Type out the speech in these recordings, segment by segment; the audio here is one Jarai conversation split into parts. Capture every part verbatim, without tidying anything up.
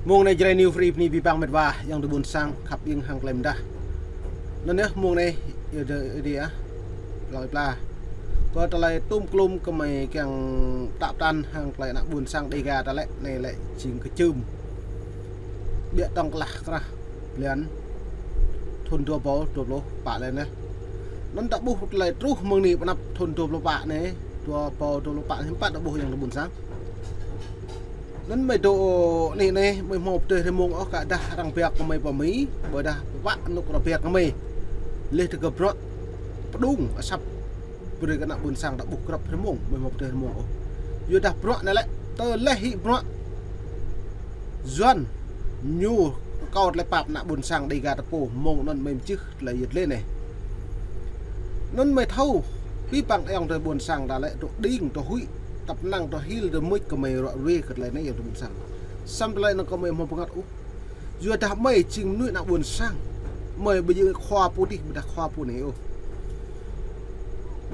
Mông anai Jrai New Free bơni abih bang met wa ayŏng adơi ƀôn sang khăp iêng hăng tơlơi mơdah. Anŭn yơh mông anai, yơh dơi, yơh dơi ah. Plơi pla. Kơ tơlơi tôm klôm kơmơi kiăng tap tan hăng tơlơi ană ƀôn sang Dega ta lĕ, anai lĕ jing kơčưm. Biă tŏng klah krah blan thun dua rơbâo dua pluh pă lĕ anai. Anŭn ta ƀuh tơlơi truh mơ̆ng anai pơ anăp thun dua pluh pă anai, dua rơbâo dua pluh pă hiư̆m pă ta ƀuh ayŏng adơi ƀôn sang. Anŭn mơi dŏ anai anai, mơi hmâo pơdơi rơmông ôh kơ dah arăng biă kơmơi pơ Mi, ƀôdah pơpă anŭn arăng biă kơmơi. Leh tơ kơ bruă pơdŏng asăp brơi kơ ană ƀôn sang ta ƀuh grăp rơmông, mơi hmâo pơdơi rơmông ôh. Yua dah bruă anai lĕ, tơlơi hĭ bruă Yuan ñu kâo tơlơi pap ană ƀôn sang Dega ta pô, mông anŭn mơi mơčih tơlơi yơh tơlơi anai. Anŭn mơi thâo, abih bang ayŏng adơi ƀôn sang ta lĕ, tŏ đing, tŏ huĭ, tăp năng, tŏ hil, tŏ mưč kơmơi ruă ruê kơ tơlơi anai ayŏng adơi ƀôn sang. Samơ̆ tơlơi anŭn kơmơi hmâo pơngăt ôh. Yua dah mơi jing mơnuih ană ƀôn sang. Mơi ƀu djơ̆ khua pô adih, ƀôdah khua pô anai ôh.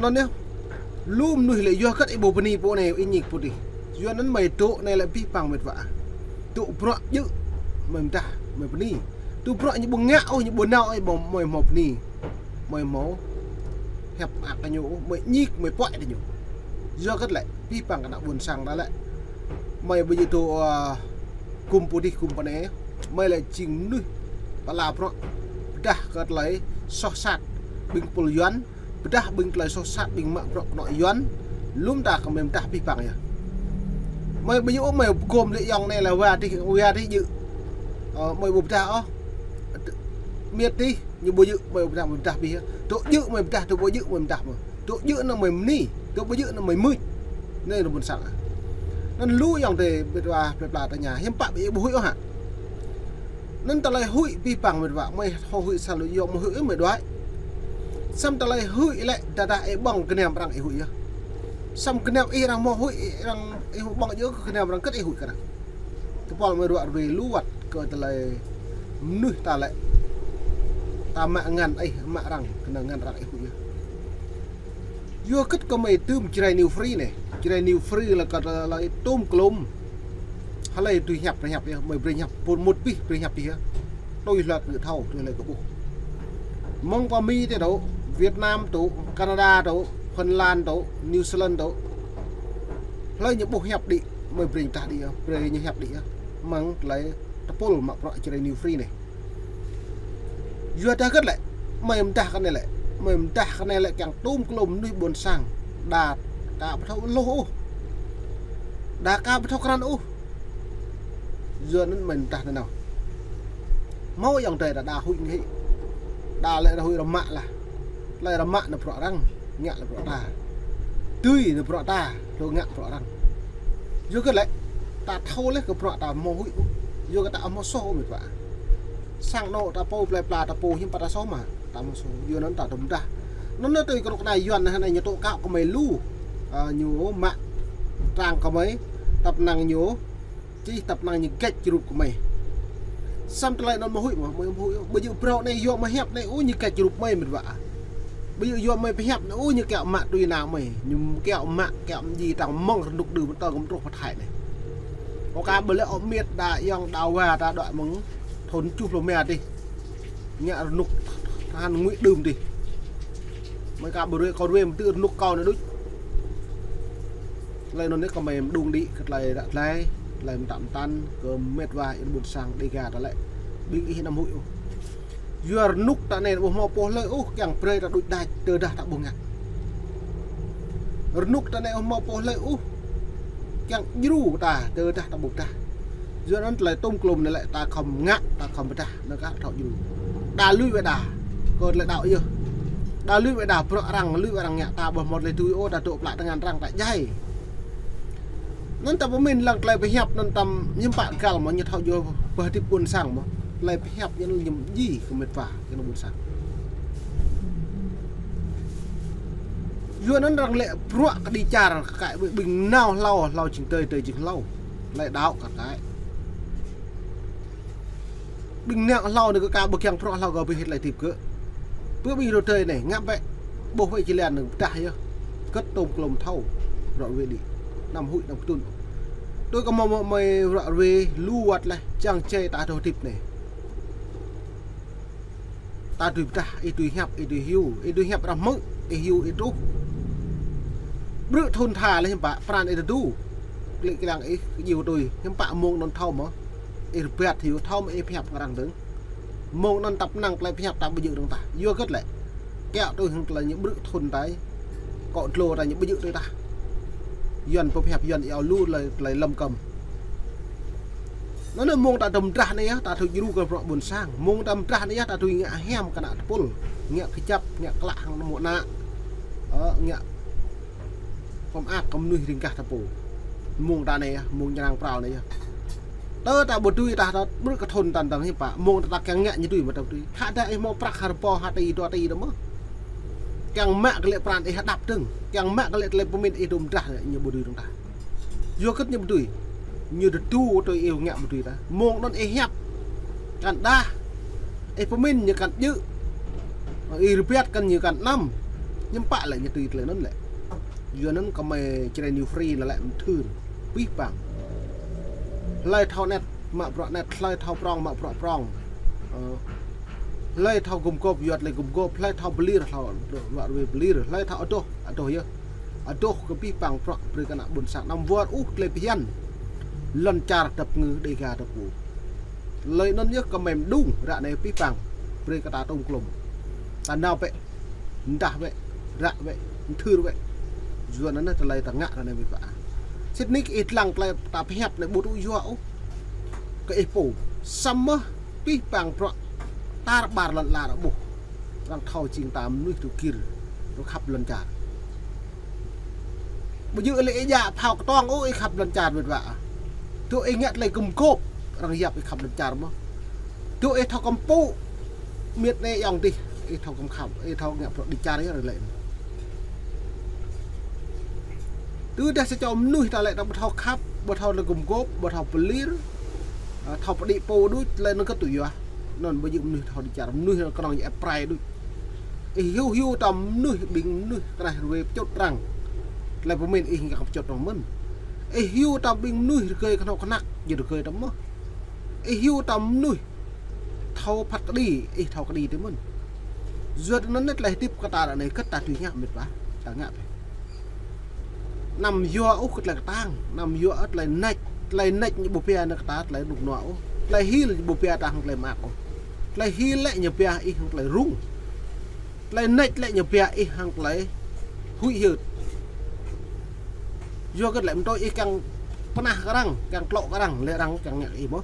Anŭn yơh, lu mơnuih lĕ yua hơget ih ƀu bơni pô anai, ih ñik pô adih. Yua anŭn mơi dŏ anai lĕ abih bang met wa. Dŏ bruă djơ̆, mơi mơdah, mơi bơni. Dŏ bruă ñu ƀu ngă ôh, ñu ƀu nao ôh, ƀu mơi hmâo bơni. Mơi hmâo hiăp mơak kơ ñu, mơi ñik, mơi puăi kơ ñu. Yua hơget lĕ, abih bang kơ ană ƀôn sang ta lĕ. Mơi ƀu djơ̆ dŏ, ơ, gum pô adih gum pô anai. Mơi lĕ jing mơnuih pơala bruă pơdah kơ tơlơi soh sat ƀing pul Yuan, pơdah ƀing tơlơi soh sat ƀing mă bruă kơnŏ Yuan, lŏm ta kơmơi pơdah abih bang yơh. Mơi ƀu djơ̆ ôh, mơi gum lĕ ayŏng anai lĕ wa adih, wa adih djơ̆. Ơ, mơi ƀu pơdah ôh. Miêt adih, ñu ƀu djơ̆, mơi pơdah, mơi pơdah abih yơh. Dŏ djơ̆ mơi pơdah, dŏ ƀu djơ̆ mơi pơdah mơ̆n. Dŏ djơ̆ anŭn mơi bơni, dŏ ƀu djơ̆ anŭn mơi mưč. Anai ană ƀôn sang ah. Anŭn lu ayŏng adơi met wa plơi pla ta tơña, hiư̆m pă ƀu djơ̆ ƀu huĭ ôh hă. Anŭn tơlơi huĭ abih bang met wa, mơi thâo huĭ sa lu yŏng mơi huĭ ôh mơi đuaĭ. Samơ̆ tơlơi huĭ lĕ, tơdah ih ƀơ̆ng gơnam arăng ih huĭ yơh. Samơ̆ gơnam ih arăng hmâo huĭ, arăng ih ƀơ̆ng djơ̆ kơ gơnam arăng hơget ih huĭ kơ arăng. Tơpul mơi ruă ruê lu wơ̆t kơ tơlơi mơnuih ta lĕ. Ta mă ngăn ih, mă arăng, kơnơ̆ng ngăn arăng ih huĭ yơh. Yua hơget kơmơi tơm Jrai New Free anai. Jrai New Free lĕ kơ tơlơi tôm klôm. Hlơi tui hiăp, hiăp yơh, mơi brơi hiăp, pô mŭt abih, brơi hiăp abih yơh. Tui hlơi kơ thâo, tui hlơi kơ ƀuh. Mơ̆ng pơ Mi tơ dŏ, Việt Nam dŏ, Canada dŏ, Phần Lan dŏ, New Zealand dŏ. Hlơi ñu ƀuh hiăp đĭ, mơi brơi ñu tah đĭ yơh, brơi ñu hiăp đĭ yơh. Mơ̆ng tơlơi tơpul mă bruă Jrai New Free anai. Yua dah hơget lĕ, mơi mơdah kơ anai lĕ, mơi mơdah kơ anai lĕ kiăng tôm klôm mơnuih ƀôn sang. Đa ka ƀu thâo hluh ôh. Đa ka ƀu thâo krăn ôh. Yua anŭn mơi mơdah nanao. Hmâo ayŏng adơi đa đa huĭ ngă hĭ. Đa lĕ đa huĭ rơmă lah. Tơlơi rơmă anŭn bruă arăng, ngă lĕ bruă ta. Tui anŭn bruă ta, lu ngă bruă arăng. Yua kơ lĕ, ta thâo leh kơ bruă ta hmâo huĭ ôh. Yua kơ ta hmâo soh ôh met wa. Sang anŏ ta pô, plơi pla ta pô, hiư̆m pă ta soh mă. Ta hmâo soh, yua anŭn ta tŭ mơdah. Anŭn anai tui kơ rŏk anai Yuan anai ñu tŏ kâo kơmơi lu. Ơ, ñu mă trang kơmơi, tăp năng ñu, čih tăp năng ñu gĕt jrup kơmơi. Samơ̆ tơlơi anŭn mơi huĭ mơ̆, mơi hmâo huĭ ôh. Ƀu djơ̆ phrâo anai yua mơi hiăp anai, ôh, ñu gĕt jrup mơi met wa. Ƀu djơ̆ yua mơi pơhiăp anai, ôh, ñu kiaŏ mă tui nao mơi. Ñu kiaŏ mă, kiaŏ mơji tăng mơ̆ng rơnŭk đưm tơ gơ̆m truh pơ Thái anai. Kâo ka ƀu lĕ ôh miêt đa ayŏng đa wa ta đuaĭ mơ̆ng thun tơjuh pluh rơma adih. Ngă rơnŭk tơhan Nguyễn đưm adih. Mơi ka ƀu ruai, kâo ruai mơ̆ng tơ rơnŭk kâo anai đôč. Tơlơi anŭn anai kơmơi mơđung đĭ kơ tơlơi ră tơlơi, tơlơi mơtă mơtăn, kơ met wa ayŏng ƀôn sang Dega ta lĕ. Ƀing ih anăm huĭ ôh. Yua rơnŭk ta anai ƀu hmâo pô hlơi ôh, kiăng brơi ta đôč đač, tơdah ta ƀu ngă. Rơnŭk ta anai ƀu hmâo pô hlơi ôh, kiăng djru ta, tơdah ta ƀu pơdah. Yua anŭn tơlơi tôm klôm anai lĕ ta khŏm ngă, ta khŏm pơdah, anŭn kah thâo djru. Đa lui wai đa, kơ tơlơi đaŏ yơh. Đa lui wai đa bruă arăng, lui wai arăng ngă, ta ƀu hmâo tơlơi tui ôh, ta dŏ plă tơngan arăng ta djai. Anŭn ta pơmĭn lăng tơlơi pơhiăp anŭn tăm hiư̆m pă găl mơ̆ ñu thâo djru pơhơdip ƀôn sang mơ̆. Tơlơi pơhiăp ñu anŭn ñu mơji kơ met wa, kơ ană ƀôn sang. Yua anŭn arăng lĕ bruă kơđi čar kơ kaĭ ƀing nao hlâo, hlâo jing tơi, tơi jing hlâo. Tơlơi đaŏ kơ kaĭ. Ƀing nao hlâo anai kơ ka ƀu kiăng bruă hlâo kơ ƀu hĭ tơlơi hơdip kơ. Pơ ƀing rơdơi anai, ngă bĕ. Ƀuh wai či lĕ anŭn pơdah yơh. Kơt tôm klôm thâo. Rŏ wai đĭ. Anăm huĭ, anăm kơtŭn. Tui kơ mơ̆ mơ̆ mơi ră ruai lu wơ̆t laih, čang čai ta dŏ hơdip anai. Ta dưi pơdah, ih dưi hiăp, ih dưi hyu, ih dưi hiăp ră mơ̆, ih hyu ih truh. Brư̆ thŭn tha laih hiư̆m pă, pran ih tơdu. Klĭ kiăng ih kơ djru tui, hiư̆m pă mông anŭn thâo mơ̆. Ih rơbat hyu thâo mơ̆ ih pơhiăp kơ arăng dơ̆ng. Mông anŭn tăp năng tơlơi pơhiăp ta ƀu djơ̆ dơ̆ng tah. Yua hơget lĕ. Kiăng tui hăng tơlơi ñu brư̆ thŭn tai. Kŏ dlô ta ñu ƀu djơ̆ tui tah. Yuan pơhiăp Yuan iâu lu tơlơi, tơlơi lăm kơm. Anŭn anai mông ta dŏ mơdrah anai yơh, ta tui djru kơ bruă ƀôn sang. Mông ta mơdrah anai yơh, ta tui ngă hiam kơ ană tơpul. Ngă kơjăp, ngă klă hăng mơnă. Ơ, ngă pơmơak kơ mơnuih ring gah ta pô. Mông ta anai yơh, mông ñu arăng phrâo anai yơh. Tơ ta ƀu dưi tah ta brư̆ kơ thŭn ta dơ̆ng hiư̆m pă, mông ta kiăng ngă ñu dưi mơ̆ ta ƀu dưi. Hă dah ih hmâo prăk ha rơbâo ha tỉ dua tỉ dơ̆ng mơ̆. Kiăng mă kơ lĕ pran ih hơdăp dơ̆ng. Kiăng mă kơ lĕ tơlơi pơmĭn ih dŏ mơdrah ñu ƀu dưi dơ̆ng tah. Yua hơget ñu ƀu dưi. Ñu tơdu tui ih ngă ƀu dưi tah. Mông anŭn ih hiăp. Kăn đah. Ih pơmĭn ñu kăn djơ̆. Ih rơbat kăn ñu kăn anăm. Hiư̆m pă lĕ ñu tui tơlơi anŭn lĕ. Yua anŭn kơ mơi Jrai New Free anŭn lĕ mơthưr. Pih pang. Hlơi thâo anet mă bruă anet, hlơi thâo prŏng mă bruă prŏng. Ơ. Hlơi thâo gum gôp, yua tơlơi gum gôp, hlơi thâo pơlir, thâo ră ruai pơlir, hlơi thâo adoh, adoh yơh. Adoh kơ pih pang bruă brơi kơ ană ƀôn sang anăm wơr ôh tơlơi phiăn. Lŏn čar dăp ngư Dega dăp pô. Tơlơi anŭn yơh kơ mơi mơđung ră anai pih pang brơi kơ ta tôm klôm. Ta nao bĕ. Mơdah wĕ, ră wĕ, mơthưr wĕ. Yua anŭn tơlơi ta ngă ră anai wĕ pă. Sĭt nik ih lăng tơlơi ta pơhiăp anai ƀu tŭ yua ôh. Kơ ih pô. Samơ̆ pih pang bruă tar ƀar lŏn ala ră ƀuh. Arăng thâo jing ta mơnuih tŭ gir, tŭ khăp lŏn čar. Ƀu djơ̆ lĕ ih djă phao kơtuang ôh ih khăp lŏn čar wĕt wă. Tŭ ih ngă tơlơi gum gôp, arăng yap ih khăp lŏn čar mơ̆. Tŭ ih thâo kơmpŭ, miêt anai ayŏng adih, ih thâo kơm khăp, ih thâo ngă bruă dêh čar ih rơlĕn. Tŭ dah sa čô mơnuih ta lĕ ta ƀu thâo khăp, ƀu thâo tơlơi gum gôp, ƀu thâo pơlir, ơ, thâo pơđĭ pô đôč, tơlơi anŭn kơ tŭ yua. Anŭn ƀu djơ̆ mơnuih thâo dêh čar, mơnuih anŭn kơnơ̆ng ñu ĕp prai đôč. Ih hyu hyu ta mơnuih, ƀing mơnuih krah ruai pơčut arăng. Tơlơi pơmĭn ih ngă pơčut arăng mơ̆n. Ih hyu ta ƀing mơnuih rơgơi kơnơ̆ng kơnăk, ñu rơgơi ta mơ̆n. Ih hyu ta mơnuih thâo phat kơđi, ih thâo kơđi tui mơ̆n. Yua anŭn anai tơlơi hơdip kơ ta ră anai hơget ta dưi ngă mĕt wa, ta ngă bĕ. Anăm yua ôh kơ tơlơi kơtang, anăm yua ôh tơlơi nač, tơlơi nač ñu ƀu pia nao kơ ta tơlơi rơnŭk rơnua ôh. Tơlơi hil ñu ƀu pia ta hăng tơlơi mơak ôh. Tơlơi hil lĕ ñu pia ih hăng tơlơi rŭng. Tơlơi nač lĕ ñu pia ih hăng tơlơi huĭ hyưt. Yua hơget lĕ mơ̆n tui ih kiăng pơnah kơ arăng, kiăng klŏ kơ arăng, lĕ arăng kiăng ngă kơ ih mơ̆n.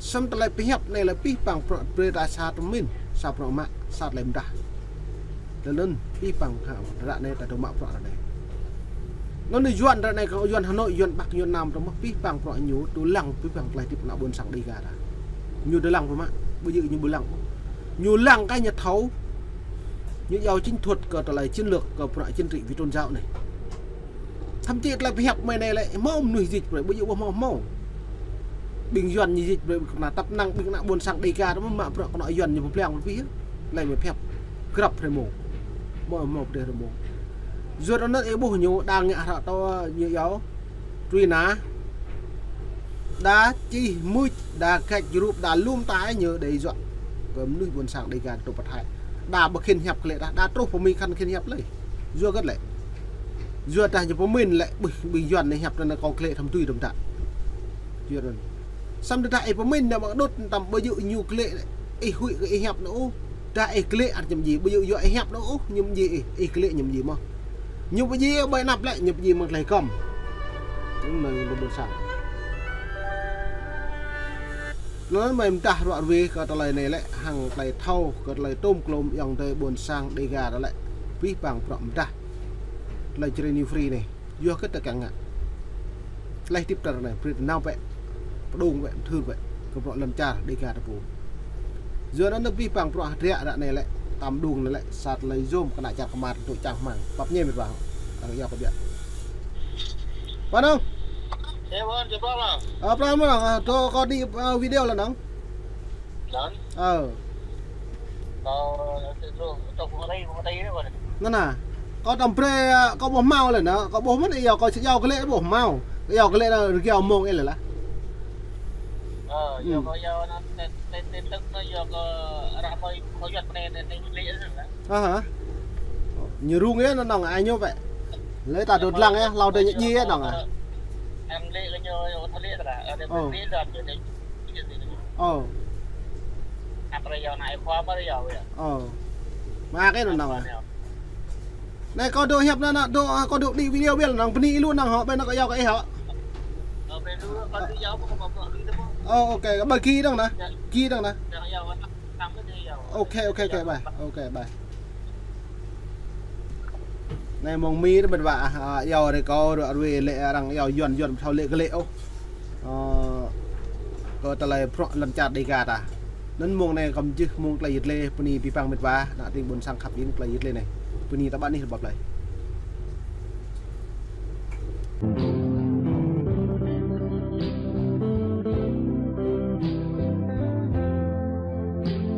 Samơ̆ tơlơi pơhiăp anai lĕ pih pang bruă brơi ta sa tơmĭn, sa bruă mă, sa tơlơi mơdah. Tơlơi anŭn pih pang hă, ră anai ta dŏ mă bruă ră anai. Anŭn anai Yuan ră anai kơ Yuan Hà Nội, Yuan Bắc, Yuan Nam ta mơ̆n pih pang bruă ñu, tŭ lăng pih pang tơlơi hơdip ană ƀôn sang Dega ta. Ñu tŭ lăng pơmă, ƀu djơ̆ ñu ƀu lăng. Ñu lăng kơ ñu thâo, ñu iâu chiến thuật kơ tơlơi chiến lược kơ bruă chính trị vì tôn giáo anai. Thậm chí tơlơi pơhiăp mơi anai lĕ, hmâo mơnuih dịch brơi, ƀu djơ̆ ƀu hmâo hmâo. Ƀing Yuan ñu dịch brơi, kơ ană tăp năng, ƀing ană ƀôn sang Dega ta mơ̆n mă bruă kơ ană Yuan ñu pơblang pơpih yơh. Tơlơi mơi pơhiăp, grăp hrơi mông. Hmâo hmâo pơdeh hrơi mông. Yua anŭn ih ƀuh ñu đang ngă hră tơ ñu iâu. Truy nã. Đa čih mưč, đa gạch rup, đa lum tai ñu đe dọa. Kơ mơnuih ƀôn sang Dega tŭ pơthai. Đa ƀu khĭn hiăp kơ lĕ đa, đa truh pơmĭn khăn khĭn hiăp lĕ. Yua hơget lĕ. Yua dah ñu pơmĭn lĕ, ƀuh ƀing Yuan anai hiăp anŭn kâo kơ lĕ thăm tui tơm đă. Yua anŭn. Samơ̆ dah ih pơmĭn anai mă đŭt tăm ƀu djơ̆ ñu kơ lĕ, ih huĭ kơ ih hiăp anŭn ôh. Dah ih kơ lĕ ăt ñu mơdjai, ƀu djơ̆ yua ih hiăp anŭn ôh, ñu mơdjai ih, ih kơ lĕ ñu mơdjai mơ̆n. Ñu pơdjai ƀơi anăp lĕ, ñu pơdjai mơ̆ng tơlơi kơm. Anŭn mơi ƀôn sang. Anŭn mơi mơdah ruă ruai kơ tơlơi anai lĕ, hăng tơlơi thâo, kơ tơlơi tôm klôm ayŏng adơi ƀôn sang Dega ta lĕ. Pih pang bruă mơdah. Tơlơi Jrai New Free anai. Yua hơget ta kiăng ngă. Tơlơi hơdip ta ră anai, brơi ta nao bĕ. Pơđung bĕ, mơthưr bĕ. Kơ bruă lŏn čar Dega ta pô. Yua anŭn pih pang bruă hơdră ră anai lĕ, tam đung anai lĕ, sa tơlơi yôm kơ ană čar kơmar tŭ čang hmang. Pap ñe mĕt wa. Tăng yua kơ biă. Pă nong? Ơ, pran mơ̆n nong, ơ, tơ kâo đi, ơ, video lĕ nong. Ơ. Anŭn nă, kâo tăm brơi, ơ, kâo ƀuh hmâo lĕ nă, kâo ƀuh mơ̆n, yua kâo či iâu kơ lĕ ƀuh hmâo. Yua kơ lĕ anŭn rơgao mơ̆ng ih lĕ lah. Ơ, yua kơ yua anŭn tin, tin, tin tức anŭn yua kơ arăng mơi khŏ yuan pơ anai, anai, anai lĕ anŭn lah. Aha. Ñu rŭng yơh anŭn, ai ñu bĕ. Lĕ ta dŏ lăng yơh, hlâo dơ̆ng ñu djai yơh anŭn ah. Arăng lĕ kơ ñu, yua thâo lĕ tơlah. Ơ, lĕ, ơ, lĕ lĕ lĕ. Ơ. Ăt rơyâo anai khua mă rơyâo yơh. Ơ. Mă kơ anŭn ah. Anai kâo dŏ hiăp anŭn, anŭn dŏ, kâo dŏ đĭ video ƀiă anŭn, bơni lu anŭn hŏ, ƀơi anŭn kâo yua kơ ih hŏ. Ơ, ƀơi lu, kâo dŏ yua kơ kâo ƀuh lu tơpă. Ơ, ok, ƀai gih anŭn ah. Gih anŭn ah. Yua, yua, anŭn, anŭn dŏ yua. Ok, ok, ok, bye. Ok, bye. Anai mơ̆ng Mi anŭn mĕt wa, ah, yua rơkâo, rơwe lĕ arăng yua yuan, yuan thâo lĕ kơ lĕ ôh. Ơ, kơ tơlơi prŏng lŏn čar Dega ta. Anŭn mơ̆ng anai kâo jih mơ̆ng tơlơi yit lĕ, bơni abih bang mĕt wa, ană tring ƀôn sang khăp ing tơlơi yit lĕ anai. Bơni ta ƀă anih rơbâo plơi.